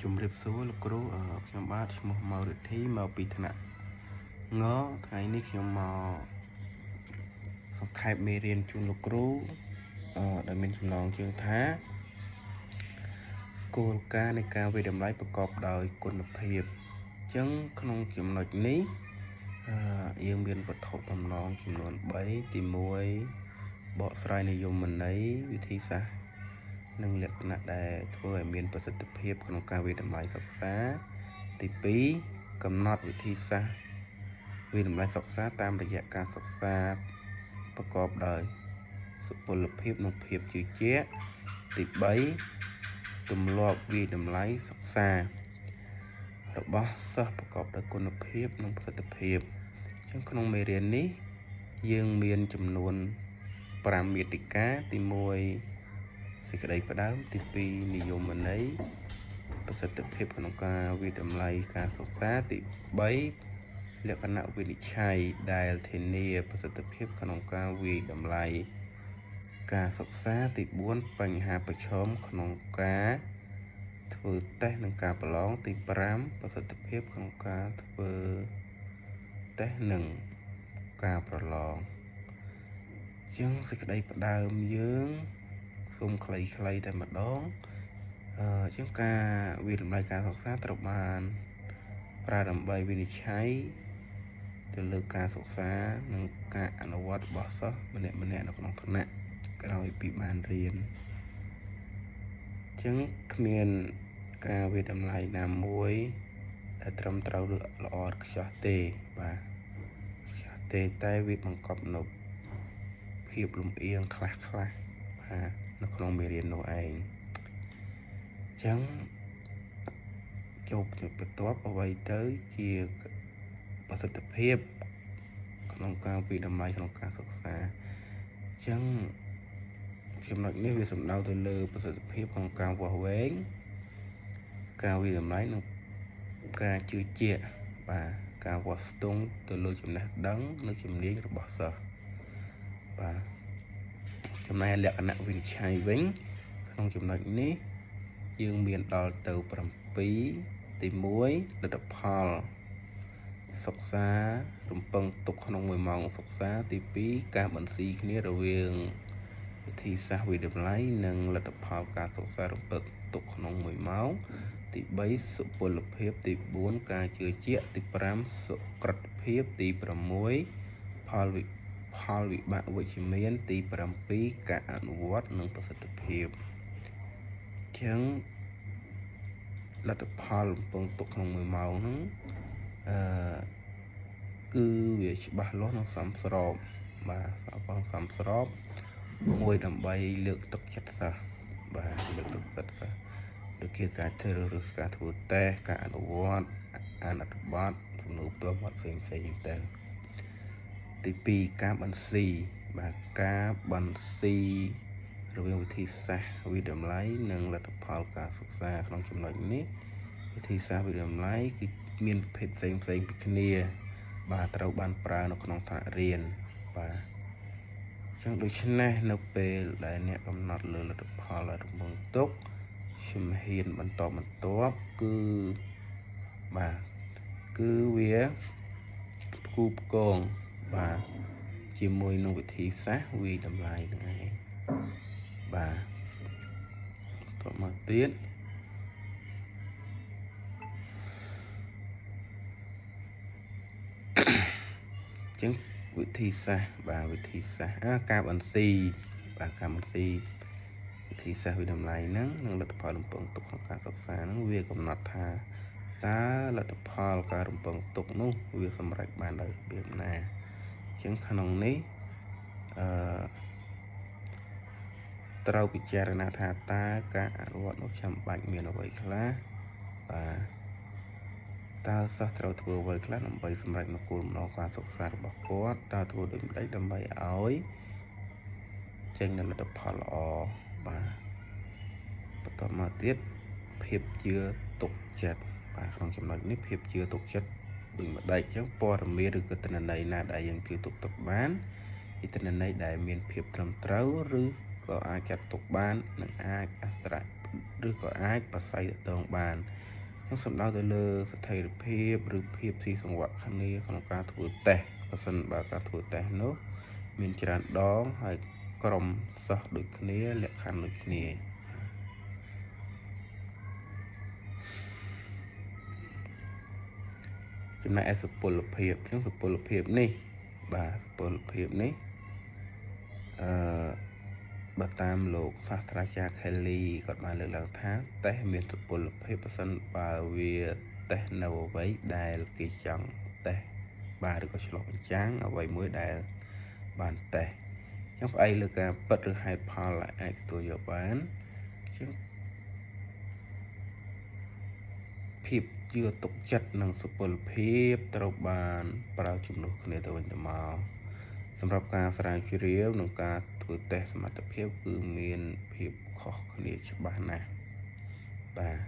ជំរាបសួរលោកគ្រូខ្ញុំបាទឈ្មោះម៉ៅរិទ្ធីមកពីថ្នាក់ងថ្ងៃនេះខ្ញុំមកសង្ខេបមេរៀនជូនលោកគ្រូដែលមានចំណងជើងថាគោលការណ៍នៃការវាយតម្លៃប្រកបដោយគុណភាពអញ្ចឹងក្នុងចំណុចនេះយើងមានវត្ថុបំណងចំនួន3ទី1បកស្រាយនិយមន័យវិធីសាស្ត្រនិងលក្ខណៈដែលធ្វើឲ្យមានប្រសិទ្ធភាពក្នុងការវាយតម្លៃសិក្សាទី2កំណត់វិធីសាស្ត្រវាយតម្លៃសិក្សាតាមរយៈការសិក្សាប្រកបដោយសុពលភាពនិងភាពជឿជាក់ទី3ទម្លាប់វាយតម្លៃសិក្សារបស់សិស្សប្រកបដោយគុណភាពនិងប្រសិទ្ធភាពអញ្ចឹងក្នុងមេរៀននេះយើងមានចំនួន5មាតិកាទី1សេចក្តីផ្ដើមទី2និយមន័យប្រសិទ្ធភាពក្នុងការវាយតម្លៃការសិក្សាទី3លក្ខណៈវិនិច្ឆ័យដែលធានាប្រសិទ្ធភាពក្នុងការវាយតម្លៃការសិក្សាទី4បញ្ហាប្រឈមក្នុងការធ្វើតេស្តនិងការប្រឡងទី5ប្រសិទ្ធភាពក្នុងការធ្វើតេស្តនិងការប្រឡងជាងសេចក្តីផ្ដើមយើងសូមខ្លីៗតែម្ដងជាងការវាយតម្លៃការសិក្សាត្រូវបានប្រើដើម្បីវិនិច្ឆ័យទៅលើការសិក្សានិងការអនុវត្តរបស់សិស្សម្នាក់ៗនៅក្នុងថ្នាក់ក្រោយពីបានរៀនអញ្ចឹងគ្មានការវាយតម្លៃណាមួយដែលត្រឹមត្រូវឬល្អឥតខ្ចោះទេបាទខ្ចោះទេតែវាបង្កប់នៅភាពលំអៀងខ្លះខ្លះបាទនៅក្នុងមេរៀននោះឯងអញ្ចឹងចូលបន្ទាប់អ្វីទៅជាប្រសិទ្ធភាពក្នុងការវាយតម្លៃក្នុងការសិក្សាអញ្ចឹងចំណុចនេះវាសំដៅទៅលើប្រសិទ្ធភាពក្នុងការវាស់វែងការវាយតម្លៃនិងការជឿជាក់បាទការវាស់ស្ទង់ទៅលើចំណេះដឹងនិងជំនាញរបស់សិស្សបាទចំណែកលក្ខណៈវិនិច្ឆ័យវិញក្នុងចំណុចនេះយើងមានដល់ទៅ7ទី1លទ្ធផលសិក្សារំពឹងទុកក្នុង1ម៉ោងសិក្សាទី2ការបន្ស៊ីគ្នារវាងវិធីសាស្ត្រវាយតម្លៃនិងលទ្ធផលការសិក្សារំពឹងទុកក្នុង1ម៉ោងទី3សុពលភាពទី4ការជឿជាក់ទី5សុក្រិតភាពទី6ផលវិផលវិបាកវិជ្ជមានទី7ការអនុវត្តនិងប្រសិទ្ធភាពចឹងលទ្ធផលរំពឹងទុកក្នុង1ម៉ោងហ្នឹងអឺគឺវាច្បាស់លាស់និងសមស្របបាទសមសមស្របមួយដើម្បីលើកទឹកចិត្តសិស្សបាទលើកទឹកចិត្តសិស្សដូចជាការធ្វើឬការធ្វើតេស្តការអនុវត្តអានអត្ថបទសំណួរផ្ទាល់មាត់ផ្សេងផ្សេងហ្នឹងទៅទី2ការបន្ស៊ីបាទការបន្ស៊ីរវាងវិធីសាស្ត្រវាយតម្លៃនិងលទ្ធផលការសិក្សាក្នុងចំណុចនេះវិធីសាស្ត្រវាយតម្លៃគឺមានប្រភេទផ្សេងផ្សេងពីគ្នាបាទត្រូវបានប្រើនៅក្នុងថ្នាក់រៀនបាទចឹងដូច្នេះនៅពេលដែលអ្នកកំណត់លើលទ្ធផលរំពឹងទុកជំហានបន្តបន្ទាប់គឺបាទគឺវាផ្គូផ្គងបាទជាមួយនឹងវិធីសាស្ត្រវាយតម្លៃនឹងឯងបាទបន្តមកទៀតចឹងវិធីសាស្ត្របាទវិធីសាស្ត្រការបន្ស៊ីបាទការបន្ស៊ីវិធីសាស្ត្រវាយតម្លៃហ្នឹងនិងលទ្ធផលរំពឹងទុកក្នុងការសិក្សាហ្នឹងវាកំណត់ថាតើលទ្ធផលការរំពឹងទុកនោះវាសម្រេចបានដោយរបៀបណាអញ្ចឹងក្នុងនេះអឺត្រូវពិចារណាថាតើការអនុវត្តនោះចាំបាច់មានអ្វីខ្លះបាទតើសិស្សត្រូវធ្វើអ្វីខ្លះដើម្បីសម្រេចនូវគោលបំណងការសិក្សារបស់គាត់តើធ្វើដូចម្តេចដើម្បីឲ្យចេញនូវលទ្ធផលល្អបាទបន្តមកទៀតភាពជឿទុកចិត្តបាទក្នុងចំណុចនេះភាពជឿទុកចិត្តដូចម្តេចអញ្ចឹងព័ត៌មានឬក៏ទិន្នន័យណាដែលយើងជឿទុកទុកបានជាទិន្នន័យដែលមានភាពត្រឹមត្រូវឬក៏អាចចាត់ទុកបាននិងអាចអាស្រ័យឬក៏អាចប្រស័យតងបាន នឹងសំដៅទៅលើស្ថិរភាពឬភាពស៊ីសង្វាក់គ្នាក្នុងការធ្វើតេស្តបើសិនបើការធ្វើតេស្តនោះមានច្រើនដងហើយក្រុមសិស្សដូចគ្នាលក្ខខណ្ឌដូចគ្នាចំណែកឯសុពលភាពអញ្ចឹងសុពលភាពនេះបាទសុពលភាពនេះអឺបើតាមលោកសាស្ត្រាចារ្យ Kelly គាត់បានលើកឡើងថាតេស្តមានសុពលភាពប្រសិនបើវាតេស្តនៅអ្វីដែលគេចង់តេស្តបាទឬក៏ឆ្លុះបញ្ចាំងអ្វីមួយដែលបានតេស្តអញ្ចឹងផ្អែកលើការពិតឬហេតុផលអាចទទួលយកបានអញ្ចឹងភាពជឿទុកចិត្តនិងសុពលភាពត្រូវបានប្រើជំនួសគ្នាទៅវិញទៅមកសម្រាប់ការស្រាវជ្រាវនិងការធ្វើតេស្តសមត្ថភាពគឺមានភាពខុសគ្នាច្បាស់ណាស់បាទ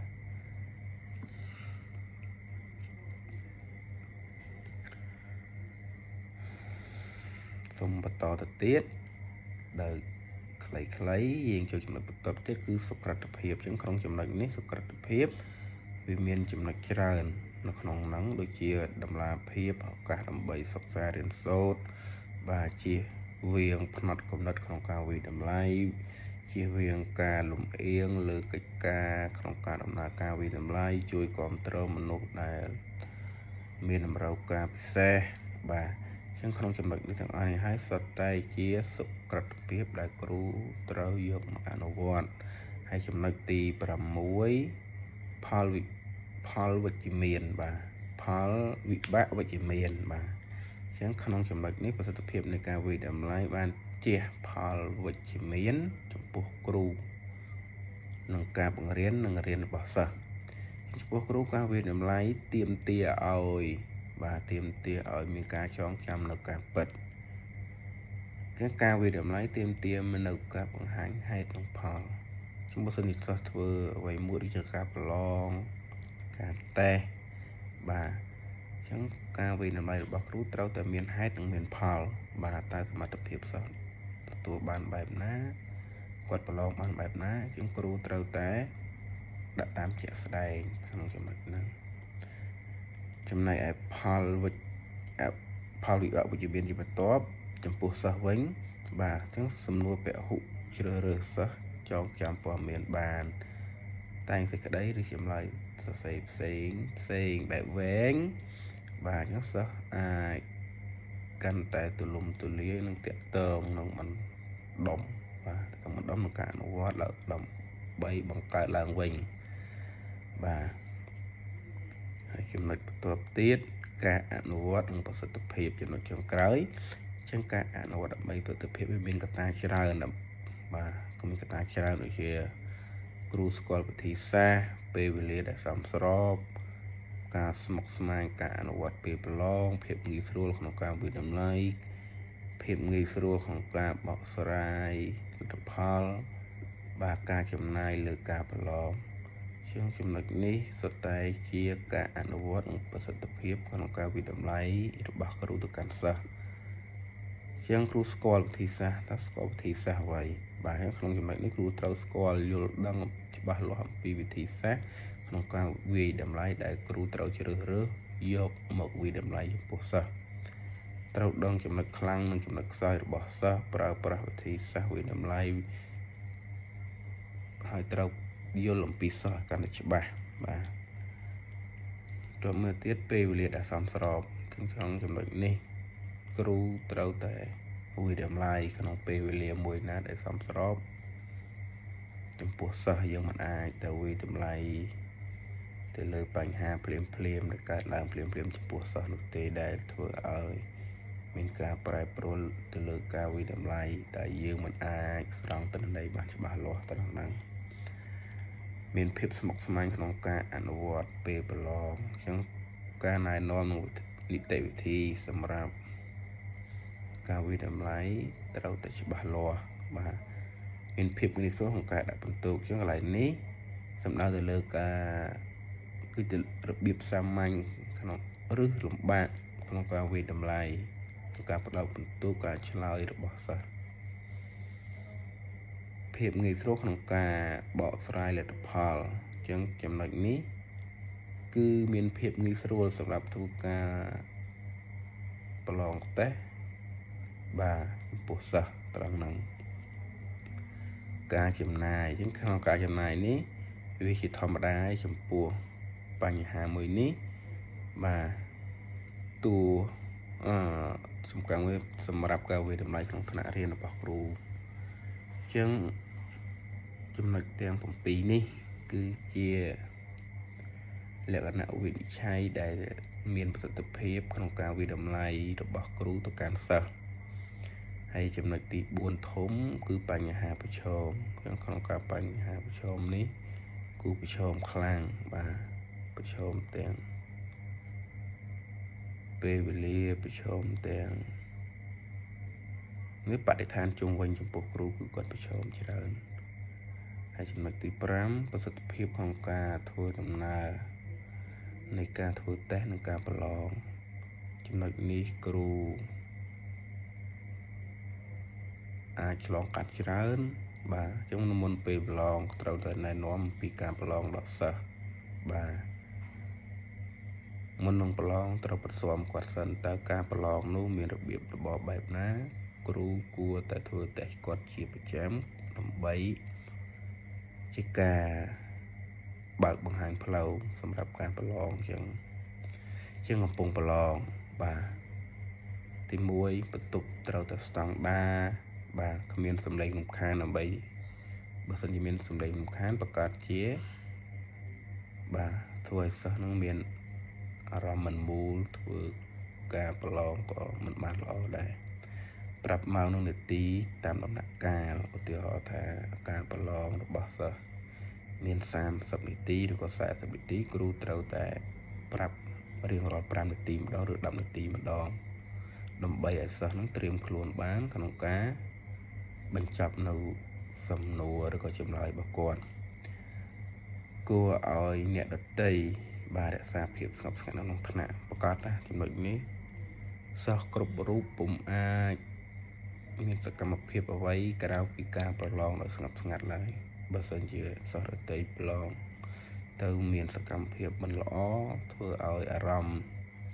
សូមបន្តទៅទៀតដោយខ្លីៗយើងចូលចំណុចបន្តទៀតគឺសុក្រិតភាពអញ្ចឹងក្នុងចំណុចនេះសុក្រិតភាពវាមានចំណុចច្រើននៅក្នុងហ្នឹងដូចជាតម្លាភាពឱកាសដើម្បីសិក្សារៀនសូត្របាទជាវៀងផ្នត់គំនិតក្នុងការវិតម្លៃជៀសវាងការលំអៀងលើកិច្ចការក្នុងការដំណើរការវិតម្លៃជួយគ្រប់គ្រងមនុស្សដែលមានតម្រូវការពិសេសបាទអញ្ចឹងក្នុងចំណុចនេះទាំងអស់នេះហើយសុទ្ធតែជាសុក្រិតភាពដែលគ្រូត្រូវយកមកអនុវត្តហើយចំណុចទី6ផលវិផលវិជ្ជមានបាទផលវិបាកវិជ្ជមានបាទអញ្ចឹងក្នុងចំណុចនេះប្រសិទ្ធភាពនៃការវិតម្លៃបានជះផលវិជ្ជមានចំពោះគ្រូក្នុងការបង្រៀននិងរៀនរបស់សិស្សចំពោះគ្រូការវិតម្លៃទាមទារឲ្យបាទទាមទារឲ្យមានការចងចាំនៅការពិតគឺការវិតម្លៃទាមទារនៅការបង្ហាញហេតុនិងផលចំពោះសិស្សនិស្សិតធ្វើអ្វីមួយដូចជាការប្រឡងការតេស្តបាទអញ្ចឹងការវិតម្លៃរបស់គ្រូត្រូវតែមានហេតុនិងមានផលបាទតើសមត្ថភាពសិស្សទទួលបានបែបណាគាត់ប្រឡងបានបែបណាជាងគ្រូត្រូវតែដាក់តាមជាក់ស្ដែងក្នុងចំណុចហ្នឹងចំណែកឯផលវិជ្ជផលវិបាកវិជ្ជមានជាបន្ទាប់ចំពោះសិស្សវិញបាទអញ្ចឹងសំណួរពហុជ្រើសរើសសិស្សចងចាំព័ត៌មានបានតែងសេចក្តីឬចម្លើយសរសេរផ្សេងផ្សេងបែបវែងបាទអញ្ចឹងសិស្សអាចកាន់តែទូលំទូលាយនិងតាក់ទងនឹងបណ្ដុំបាទទាំងបណ្ដុំក្នុងការអនុវត្តឡើងដើម្បីបង្កើតឡើងវិញបាទហើយចំណុចបន្ទាប់ទៀតការអនុវត្តនិងប្រសិទ្ធភាពចំណុចចុងក្រោយអញ្ចឹងការអនុវត្តដើម្បីប្រសិទ្ធភាពវាមានកត្តាច្រើនបាទក៏មានកត្តាច្រើនដូចជាគ្រូស្គាល់វិធីសាស្ត្រពេលវេលាដែលសមស្របការស្មុគស្មាញការអនុវត្តពេលប្រឡងភាពងាយស្រួលក្នុងការវិតម្លៃភាពងាយស្រួលក្នុងការបកស្រាយលទ្ធផលបាទការចំណាយលើការប្រឡងជាងចំណុចនេះសុទ្ធតែជាការអនុវត្តនិងប្រសិទ្ធភាពក្នុងការវិតម្លៃរបស់គ្រូទៅកាន់សិស្សជាងគ្រូស្គាល់វិធីសាស្ត្រតើស្គាល់វិធីសាស្ត្រអ្វីបាទក្នុងចំណុចនេះគ្រូត្រូវស្គាល់យល់ដឹងច្បាស់លាស់អំពីវិធីសាស្ត្រក្នុងការវាយតម្លៃដែលគ្រូត្រូវជ្រើសរើសយកមកវាយតម្លៃចំពោះសិស្សត្រូវដឹងចំណុចខ្លាំងនិងចំណុចខ្សោយរបស់សិស្សប្រើប្រាស់វិធីសាស្ត្រវាយតម្លៃហើយត្រូវយល់អំពីសិស្សកាន់តែច្បាស់បាទតមើលទៀតពេលវេលាដែលសមស្របទាំងក្នុងចំណុចនេះគ្រូត្រូវតែវាយតម្លៃក្នុងពេលវេលាមួយណាដែលសមស្របចំពោះសិស្សយើងមិនអាចទៅវាយតម្លៃទៅលើបញ្ហាភ្លាមភ្លាមដែលកើតឡើងភ្លាមភ្លាមចំពោះសិស្សនោះទេដែលធ្វើឲ្យមានការប្រែប្រួលទៅលើការវាយតម្លៃដែលយើងមិនអាចស្រង់ទិន្នន័យបានច្បាស់លាស់ត្រង់ហ្នឹងមានភាពស្មុគស្មាញក្នុងការអនុវត្តពេលប្រឡងអញ្ចឹងការណែនាំនិងនីតិវិធីសម្រាប់ការវាយតម្លៃត្រូវតែច្បាស់លាស់បាទមានភាពងាយស្រួលក្នុងការដាក់បន្ទុកអញ្ចឹងកន្លែងនេះសំដៅទៅលើការគឺរបៀបសាមញ្ញក្នុងឬលំបាកក្នុងការវាយតម្លៃការផ្ដល់បន្ទុកការឆ្លើយរបស់សិស្សភាពងាយស្រួលក្នុងការបកស្រាយលទ្ធផលអញ្ចឹងចំណុចនេះ គឺមានភាពងាយស្រួលសម្រាប់ធ្វើការប្រឡងតេស្តបាទចំពោះសិស្សត្រង់ហ្នឹងការចំណាយអញ្ចឹងក្នុងការចំណាយនេះវាជាធម្មតាចំពោះបញ្ហាមួយនេះបាទតួអឺសំខាន់មួយសម្រាប់ការវាយតម្លៃក្នុងថ្នាក់រៀនរបស់គ្រូអញ្ចឹងចំណុចទាំង7នេះគឺជាលក្ខណៈវិនិច្ឆ័យដែលមានប្រសិទ្ធភាពក្នុងការវាយតម្លៃរបស់គ្រូទៅកាន់សិស្សហើយចំណុចទី4ធំគឺបញ្ហាប្រឈមក្នុងការបញ្ហាប្រឈមនេះគូប្រឈមខ្លាំងបាទប្រឈមទាំងពេលវេលាប្រឈមទាំងនេះបរិស្ថានជុំវិញចំពោះគ្រូគឺគាត់ប្រឈមច្រើនហើយចំណុចទី5ប្រសិទ្ធភាពក្នុងការធ្វើដំណើរនៃការធ្វើតេស្តនិងការប្រឡងចំណុចនេះគ្រូអាចឆ្លងកាត់ច្រើនបាទអញ្ចឹងមុនពេលប្រឡងត្រូវតែណែនាំអំពីការប្រឡងដល់សិស្សបាទមុននឹងប្រឡងត្រូវប្រស៊ាំគាត់សិនតើការប្រឡងនោះមានរបៀបរបបបែបណាគ្រូគួរតែធ្វើតេស្តគាត់ជាប្រចាំដើម្បីជាការបើកបង្ហាញផ្លូវសម្រាប់ការប្រឡងអញ្ចឹងជាងកំពុងប្រឡងបាទទី1បន្ទប់ត្រូវតែស្តង់ដាបាទគ្មានសំឡេងរំខានដើម្បីបើសិនជាមានសំឡេងរំខានប្រកាសជាបាទធ្វើឲ្យសិស្សនឹងមានអារម្មណ៍មិនមូលធ្វើការប្រឡងក៏មិនបានល្អដែរប្រាប់ម៉ោងនិងនាទីតាមដំណាក់កាលឧទាហរណ៍ថាការប្រឡងរបស់សិស្សមាន30នាទីឬក៏40នាទីគ្រូត្រូវតែប្រាប់រៀងរាល់5នាទីម្ដងឬ10នាទីម្ដងដើម្បីឲ្យសិស្សនឹងត្រៀមខ្លួនបានក្នុងការបញ្ចប់នៅសំណួរឬក៏ចម្លើយរបស់គាត់គួរឲ្យអ្នកដទៃបាទរក្សាភាពស្ងប់ស្ងាត់នៅក្នុងថ្នាក់ប្រកាសណាចំណុចនេះសិស្សគ្រប់រូបពុំអាចមានសកម្មភាពអ្វីក្រៅពីការប្រឡងដោយស្ងប់ស្ងាត់ឡើយបើសិនជាសិស្សដទៃប្រឡងទៅមានសកម្មភាពមិនល្អធ្វើឲ្យអារម្មណ៍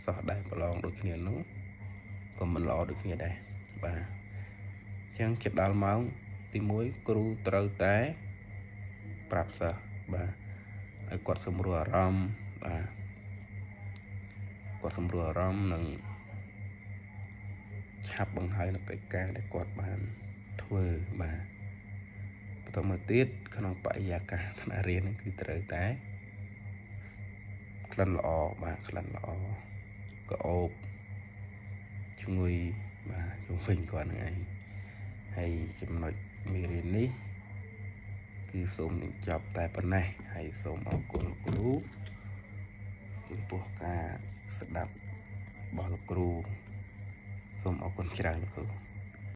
សិស្សដែលប្រឡងដូចគ្នានោះក៏មិនល្អដូចគ្នាដែរបាទអញ្ចឹងជិតដល់ម៉ោងទី1គ្រូត្រូវតែប្រាប់សិស្សបាទឲ្យគាត់សម្រួលអារម្មណ៍បាទគាត់សម្រួលអារម្មណ៍និងឆាប់បង្ហើយនៅកិច្ចការដែលគាត់បានធ្វើបាទបន្តមកទៀតក្នុងបរិយាកាសថ្នាក់រៀនហ្នឹងគឺត្រូវតែក្លិនល្អបាទក្លិនល្អក៏អូបឈ្ងុយបាទជុំវិញគាត់ហ្នឹងឯងហើយចំណុចមេរៀននេះគឺសូមបញ្ចប់តែប៉ុណ្ណេះហើយសូមអរគុណលោកគ្រូចំពោះការស្ដាប់របស់លោកគ្រូសូមអរគុណច្រើនលោកគ្រូ។